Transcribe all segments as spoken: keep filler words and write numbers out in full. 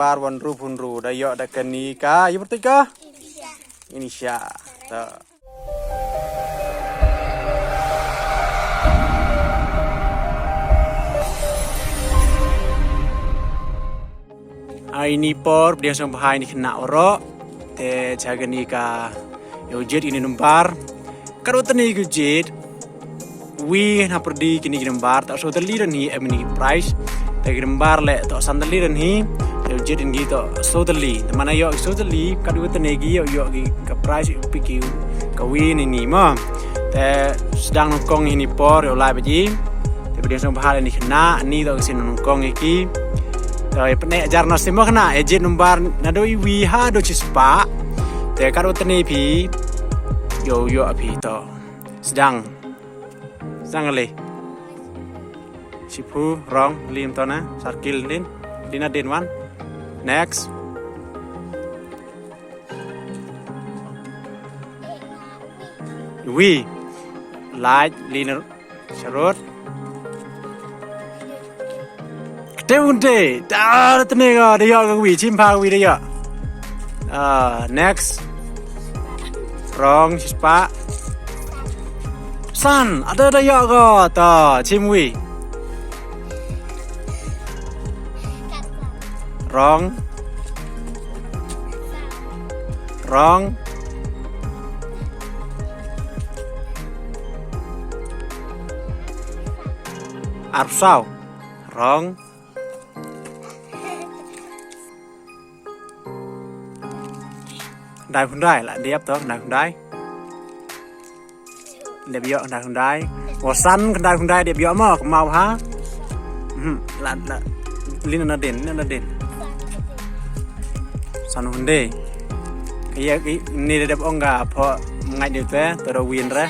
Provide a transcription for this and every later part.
Par wan rup hun ru da ïoh da kani ka ïa pyrtuit ka. Indonesia. To. Ai ni por pdiang sngewbha ïa ni khynnah waroh. Te cha kani ka ïa u jied ïa ni number. Katba tang ïa u jied wi na pyrdi kini ki number, to shu tylli don hi em ni prize. Te ki number leh to san tylli don hi. Te u jied ïa ki to shu tylli. Te mana ïoh shu tylli, katba tang ïa ki ïoh ïoh ki ka prize ïoh pi ki ka wi ni ni mo. Te sdang nyngkong hi ni por ïoh lai ba ji. Te pdiang sngewbha ïa ni khynnah, ni to ka sien nyngkong ïa ki. To ïa pyneh jar na sien mo khynnah, ïa jied number naduh i wi haduh chispah. Te katba tang ïa phi ïoh ïoh phi to. Sdang. Sdang lei. Shiphu, wrong, lin to na, circle lin. Lin na din wan. Next. Wi. Lait, lin sharud. Kate un te, da tne ga da ïoh ka wi, chim pha wi da ïoh. Ah, next. Wrong, chispah. San, ada da ïoh ka, to, chim wi. Wrong. Wrong. Arphew saw. Wrong. Khyndai phew khyndai, la dep to, khyndai phew khyndai. Dep ïoh khyndai phew khyndai. Wa san khyndai phew khyndai dep ïoh mo, kynmaw ha. Hmm, la, la. Lin na din, lin na din. San phew khyndai. Ka ïa ki ni da dep ong ka pho ngai dep te, to da win re.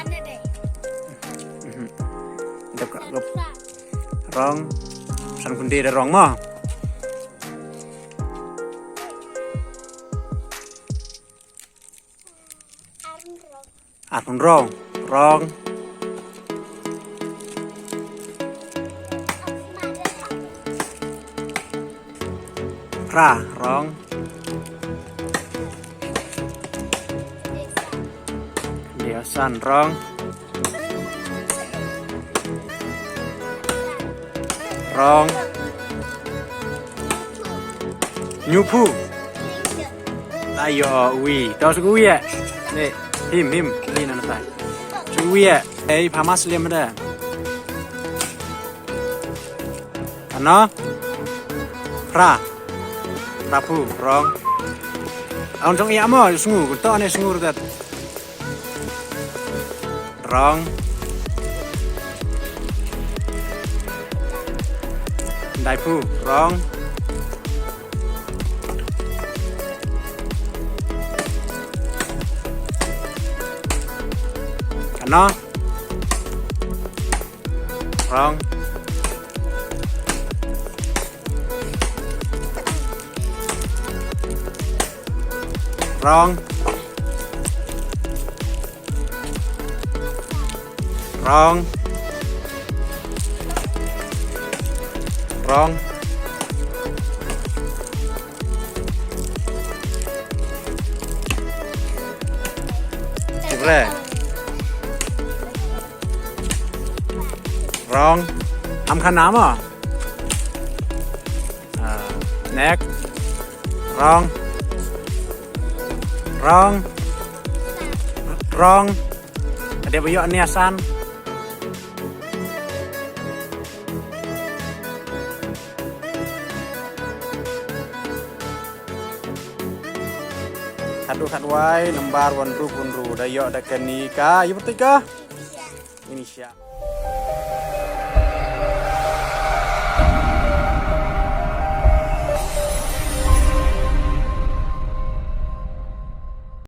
Hmm. Dep ka, dep. Wrong. San phew khyndai da wrong mo. Arphew wrong. Wrong. Phra, wrong. Dei san, wrong. Wrong. Hynñiewphew. Ayo, wi. To shu wi eh. Ni, him, him. Ni na na tai. Shu wi eh. Ei, pha mas liam da. Ano? Phra. Phraphew, wrong. Aun jong ïa mo, sngur, to ne sngur dat. Wrong. Khyndai phew, wrong. Kano? Wrong. Wrong. Wrong. Wrong. Wrong. Wrong. Am khan nam ah? Ah, next. Wrong. Wrong. Wrong. Ka dei ba ïoh ne asan. Khatduh khatwai, number one ru pun ru. Da ïoh da kani ka, ïa betul ka? Ini siap.